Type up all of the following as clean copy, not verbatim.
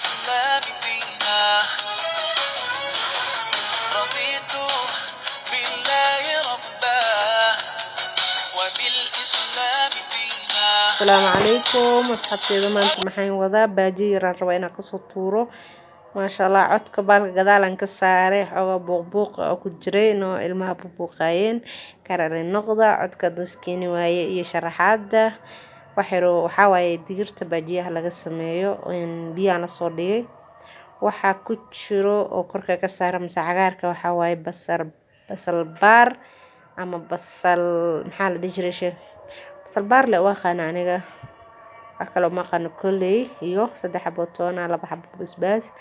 وبالإسلام دينا، رضيت بالله ربا وبالإسلام دينا. Asalaamu calaykum asxaabteeda. Maanta maxaan wadaa? Baajiyo yaraan rabaa inaan kasoo tuuro, maasha Allah. Codka baalka gadaalan ka saaray, xoogaa buuqbuuqa oo ku jiray noo ilmaha buubuuqaayeen karare noqda codka duskeeni waaye iyo sharaxaada. Waxyaro waxaa waaye digirta baajiyaha laga sameeyo. Biyaan lasoo dhigay, waxaa ku jiro oo korka ka saara mise cagaarka waxaa waaye basal, basal baar ama basal, maxaa la dhihi jiray, sheeg, basal baar le u aqaana aniga, wax kale uma aqaano kolley. Iyo saddex xabo toona, laba xabo basbaas,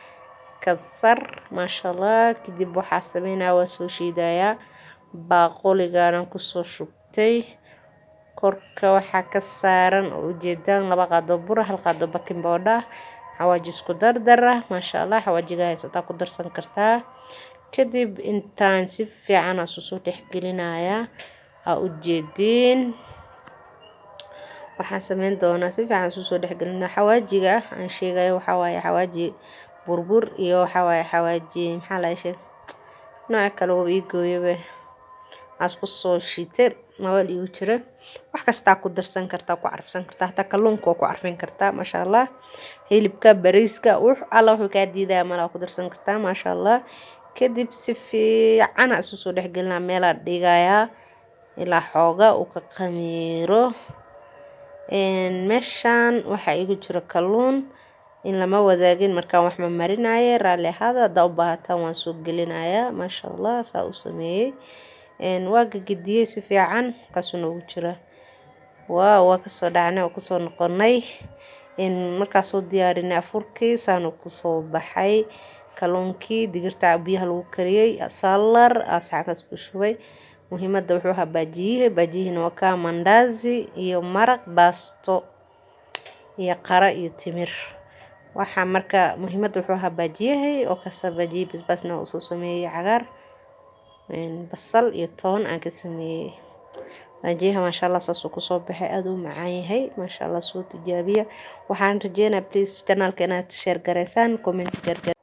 kabsar, maasha Allah. Kadib waxaa sameynaya, waa soo shiidayaa, baaquligana kusoo shubtay. Korka waxaa ka saaran oo ujeedaan laba qaado bur, hal qaado baking powder, xawaaji isku dardar ah, maasha Allah. Xawaajiga haysataa ku darsan kartaa. Kadib intaan si fiican isu soo dhexgelinayaa aa ujeediin. Waxaan sameyn doonaa si fiican isu soo dhexgelinaa. Xawaajiga aan sheegayo waxaa waaye xawaaji burbur iyo waxaa waaye xawaaji, maxaa laga sheeg, nooca kale oo ii gooyabe aan isku soo shiitay mabal iigu jira. Wax kastaa ku darsan kartaa, ku carfsan kartaa, hataa kalluunka waa ku carfin kartaa, maasha Allah. Hilibka, bariiska, wux alla wuxuu kaa diidaya malaa ku darsan kartaa, maasha Allah. Kadib si fiican isu soo dhexgelinaa, meelaa dhigayaa ilaa xooga uu ka qamiiro. Meeshaan waxaa iigu jiro kalluun in lama wadaagin, markaan wax ma marinaaye, raalli ahaada. Haddaa u baahataan waan soo gelinayaa, maasha Allah. Saa u sameeyey, waa gagediyey si fiican, markaasuu noogu jira. Waa kasoo dhacnay oo kusoo noqonay. Markaa soo diyaarinay afurkii, saanu kusoo baxay kalluunkii digirta biyaha lagu kariyey, salar saxankaas ku shubay. Muhiimadda wuxuu ahaa baajiyihi. Baajiyihina waa kaa, mandazi iyo maraq baasto iyo qara iyo timir. Waxaa marka muhiimadda wuxuu ahaa baajiyahay oo kasta, baajiye basbaasna waa usoo sameeyey, cagaar, basal iyo toon aan ka sameeyey baajiyaha, maasha Allah. Saasuu kusoo baxay, aada u macaan yahay, maasha Allah. Soo tijaabiya. Waxaan rajeynaa please channelka inaad share gareysaan, comment gargar.